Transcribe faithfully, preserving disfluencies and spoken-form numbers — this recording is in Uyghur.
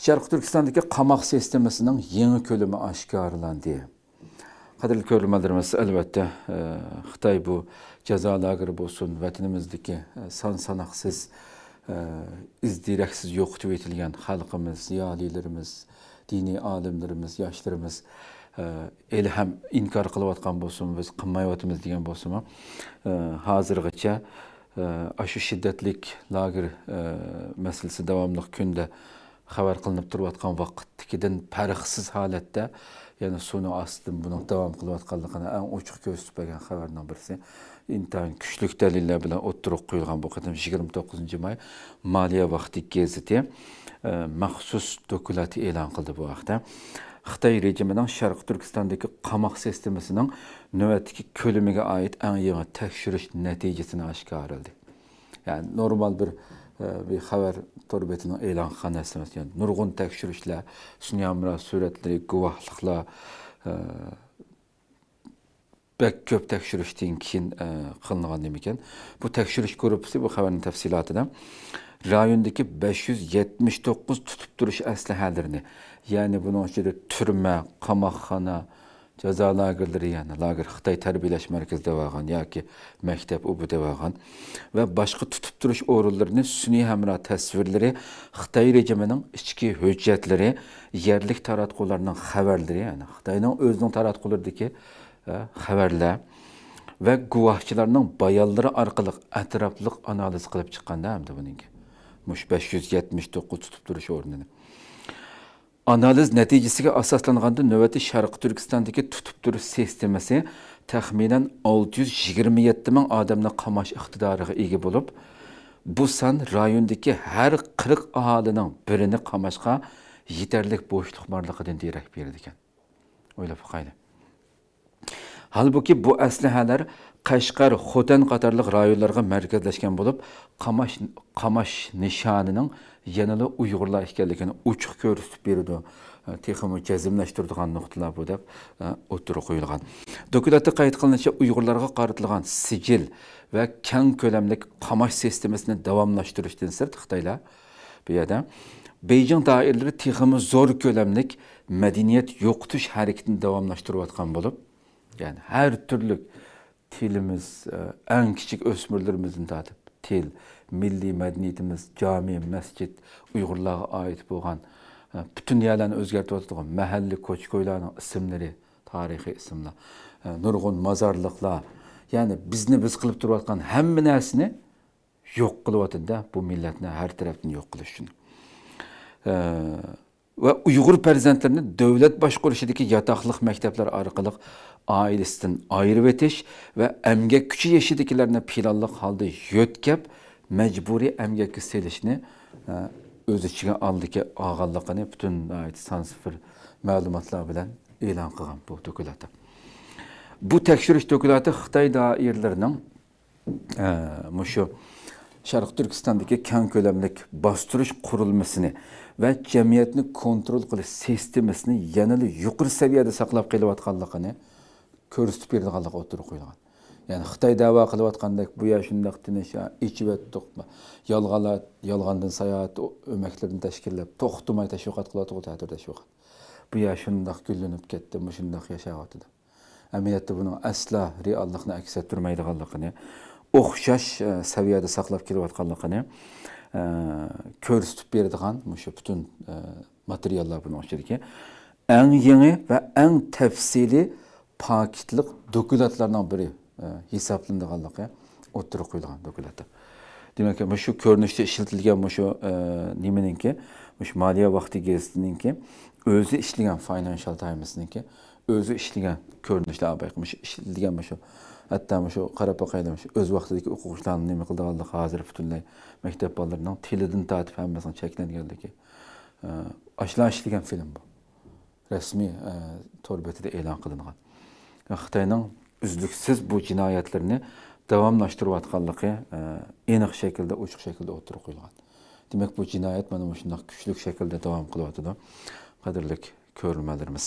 شەرقىي تۈركىستاندىكى قاماق سىستېمىسىنىڭ يېڭى كۆلىمى ئاشكارىلاندى. قەدىرلىك كۆرۈرمەنلىرىمىز، ئەلۋەتتە، ئە، خىتاي بۇ جازا لاگېرى بولسۇن، ۋەتىنىمىزدىكى، ئە، سان ساناقسىز، ئە، ئىز دېرەكسىز يوقىتىۋېتىلگەن خەلقىمىز، زىيالىيلىرىمىز، دىنىي ئالىملىرىمىز، ياشلىرىمىز، ئە، ھېلىھەم ئىنكار قىلىۋاتقان بولسىمۇ، بىز قىلمايۋاتىمىز دېگەن بولسىمۇ، ئە، ھازىرغىچە، ئە، ئاشۇ شىددەتلىك لاگېر، ئە، مەسىلىسى داۋاملىق كۈندە خەۋەر قىلىنىپ تۇرۇۋاتقان ۋاقىتتىكىدىن پەرقسىز ھالەتتە يەنە سۇنىڭ ئاستىدىن بۇنىڭ داۋام قىلىۋاتقانلىقىنى ئەڭ ئوچۇق كۆرسىتىپ بەرگەن خەۋەرنىڭ بىرسى. ئىنتايىن كۈچلۈك دەلىللەر بىلەن ئوتتۇرىغا قويۇلغان بۇ قېتىم يىگىرمە توققۇزىنچى ماي مالىيە ۋاقتى گېزىتى، ئە، مەخسۇس دوكلاتى ئېلان قىلدى بۇ ھەقتە. خىتاي رېجىمىنىڭ شەرقىي تۈركىستاندىكى قاماق سىستېمىسىنىڭ نۆۋەتتىكى كۆلىمىگە ئائىت ئەڭ يېڭى تەكشۈرۈش نەتىجىسىنى ئاشكارىلىدى. يەنى نورمال بىر، ئە، بىر خەۋەر تور بېتىنىڭ ئېلان قىلغان نەرسىسى ئەمەس. يەنى نۇرغۇن تەكشۈرۈشلەر، سۈنئىي ھەمراھ سۈرەتلىرى، گۇۋاھلىقلار، ئە، بەك كۆپ تەكشۈرۈشتىن كېيىن، ئە، قىلىنغان نېمىكەن. بۇ تەكشۈرۈش گۇرۇپپىسى بۇ خەۋەرنىڭ تەپسىلاتىدا رايوندىكى بەش يۈز يەتمىش توققۇز تۇتۇپ تۇرۇش ئەسلىھەلىرىنى، يەنى بۇنىڭ ئىچىدە تۈرمە، قاماقخانا، جازا لاگېرلىرى، يەنى لاگېر خىتاي تەربىيەلەش مەركىزى دەۋالغان ياكى مەكتەپ ئۇ بۇ دەۋالغان ۋە باشقا تۇتۇپ تۇرۇش ئورۇنلىرىنى سۈنئىي ھەمراھ تەسۋىرلىرى، خىتاي رېجىمىنىڭ ئىچكى ھۆججەتلىرى، يەرلىك تاراتقۇلارنىڭ خەۋەرلىرى، يەنى خىتاينىڭ ئۆزىنىڭ تاراتقۇلىرىدىكى، ئە، خەۋەرلەر ۋە گۇۋاھچىلارنىڭ بايانلىرى ئارقىلىق ئەتراپلىق ئانالىز قىلىپ چىققاندا ھەمدە بۇنىڭكى مۇشۇ بەش يۈز يەتمىش توققۇز تۇتۇپ تۇرۇش ئورنىنى. ئانالىز نەتىجىسىگە ئاساسلانغاندا، نۆۋەتتە شەرقىي تۈركىستاندىكى تۇتۇپ تۇرۇش سىستېمىسى تەخمىنەن ئالتە يۈز يىگىرمە يەتتە مىڭ ئادەمنى قاماش ئىقتىدارىغا ئىگە بولۇپ، بۇ سان رايوندىكى ھەر قىرىق ئاھالىنىڭ بىرىنى قاماشقا يېتەرلىك بوشلۇق بارلىقىدىن دېرەك بېرىدىكەن. ئويلاپ باقايلى. ھالبۇكى، بۇ ئەسلىھەلەر قەشقەر، خوتەن قاتارلىق رايونلارغا مەركەزلەشكەن بولۇپ، قاماش، قاماش نىشانىنىڭ يەنىلا ئۇيغۇرلار ئىكەنلىكىنى ئوچۇق كۆرسىتىپ بېرىدۇ. تېخىمۇ جەزملەشتۈرىدىغان نۇقتىلار بۇ، دەپ ئوتتۇرىغا قويۇلغان. دوكلاتتا قەيت قىلىنىشىچە، ئۇيغۇرلارغا قارىتىلغان سىجىل ۋە كەڭ كۆلەملىك قاماش سىستېمىسىنى داۋاملاشتۇرۇشتىن سىرت، خىتايلار بۇ يەردە بېيجىڭ دائىرىلىرى تېخىمۇ زور كۆلەملىك مەدەنىيەت يوقىتىش ھەرىكىتىنى داۋاملاشتۇرۇۋاتقان بولۇپ، يەنى ھەر تۈرلۈك تىلىمىز، ئە، ئەڭ كىچىك ئۆسمۈرلىرىمىزدىن تارتىپ تىل، مىللىي مەدەنىيىتىمىز، جامى، مەسچىت، ئۇيغۇرلارغا ئائىت بولغان، ئە، پۈتۈن يەرلەرنى ئۆزگەرتىۋاتىدىغان مەھەللە، كوچا-كويلارنىڭ ئىسىملىرى، تارىخىي ئىسىملار، ئە، نۇرغۇن مازارلىقلار، يەنى بىزنى بىز قىلىپ تۇرۇۋاتقان ھەممە نەرسىنى يوق قىلىۋاتىدۇ-دە، بۇ مىللەتنى ھەر تەرەپتىن يوق قىلىش ئۈچۈن. ئە، ۋە ئۇيغۇر پەرزەنتلىرىنى دۆلەت باشقۇرۇشىدىكى ياتاقلىق مەكتەپلەر ئارقىلىق ئائىلىسىدىن ئايرىۋېتىش ۋە ئەمگەك كۈچى يېشىدىكىلەرنى پىلانلىق ھالدا يۆتكەپ، مەجبۇرىي ئەمگەككە سېلىشنى، ئە، ئۆز ئىچىگە ئالدىكى، ئالغانلىقىنى پۈتۈن ناھايىتى سانسىفىر مەلۇماتلار بىلەن ئېلان قىلغان بۇ دوكلاتتا. بۇ تەكشۈرۈش دوكلاتى خىتاي دائىرىلىرىنىڭ ئە، مۇشۇ شەرقىي تۈركىستاندىكى كەڭ كۆلەملىك باستۇرۇش قۇرۇلمىسىنى ۋە جەمئىيەتنى كونترول قىلىش سىستېمىسىنى يەنىلا يۇقىرى سەۋىيەدە ساقلاپ قېلىۋاتقانلىقىنى كۆرسىتىپ بېرىدىغانلىقى ئوتتۇرىغا قويۇلغان. يەنى خىتاي دەۋا قىلىۋاتقاندەك، بۇ يەر شۇنداق تىنچ، ئېچىۋەتتۇق، يالغانلار، يالغاندىن ساياھەت ئۆمەكلىرىنى تەشكىللەپ، توختىماي تەشۋىقات قىلىۋاتىدۇ، تەتۈر تەشۋىقات. بۇ يەر شۇنداق گۈللىنىپ كەتتى، مۇشۇنداق ياشاۋاتىدۇ. ئەمەلىيەتتە بۇنىڭ ئەسلا رېئاللىقنى ئەكس ئەتتۈرمەيدىغانلىقىنى، ئوخشاش، ئە، سەۋىيەدە ساقلاپ كېلىۋاتقانلىقىنى، ئە، كۆرسىتىپ بېرىدىغان مۇشۇ پۈتۈن، ئە، ماتېرىياللار بۇنىڭ ئىچىدىكى ئەڭ يېڭى ۋە ئەڭ تەپسىلىي پاكىتلىق دوكلاتلارنىڭ بىرى، ئە، ھېسابلىنىدىغانلىقى ئوتتۇرىغا قويۇلغان دوكلاتتا. دېمەك، مۇشۇ كۆرۈنۈشتە ئىشلىتىلگەن مۇشۇ، ئە، نېمىنىڭكى، مۇشۇ مالىيە ۋاقتى گېزىتىنىڭكى ئۆزى ئىشلىگەن، فاينانشال تايمسنىڭكى ئۆزى ئىشلىگەن كۆرۈنۈشلەر، بايىقى مۇشۇ ئىشلىتىلگەن مۇشۇ، ھەتتا مۇشۇ قاراپ باقايلى، مۇشۇ ئۆز ۋاقتىدىكى ئوقۇغۇچىلارنىڭ نېمە قىلىدىغانلىقى، ھازىر پۈتۈنلەي مەكتەپ بالىلىرىنىڭ تىلىدىن تارتىپ ھەممىسىنىڭ چەكلەنگەنلىكى، ئە، ئاشۇلار ئىشلىگەن فىلىم بۇ. رەسمىي، ئە، تور بېتىدە ئېلان قىلىنغان. خىتاينىڭ ئۈزلۈكسىز بۇ جىنايەتلىرىنى داۋاملاشتۇرۇۋاتقانلىقى، ئە، ئېنىق شەكىلدە، ئوچۇق شەكىلدە ئوتتۇرىغا قويۇلغان. دېمەك، بۇ جىنايەت مانا مۇشۇنداق كۈچلۈك شەكىلدە داۋام قىلىۋاتىدۇ، قەدىرلىك كۆرۈرمەنلىرىمىز.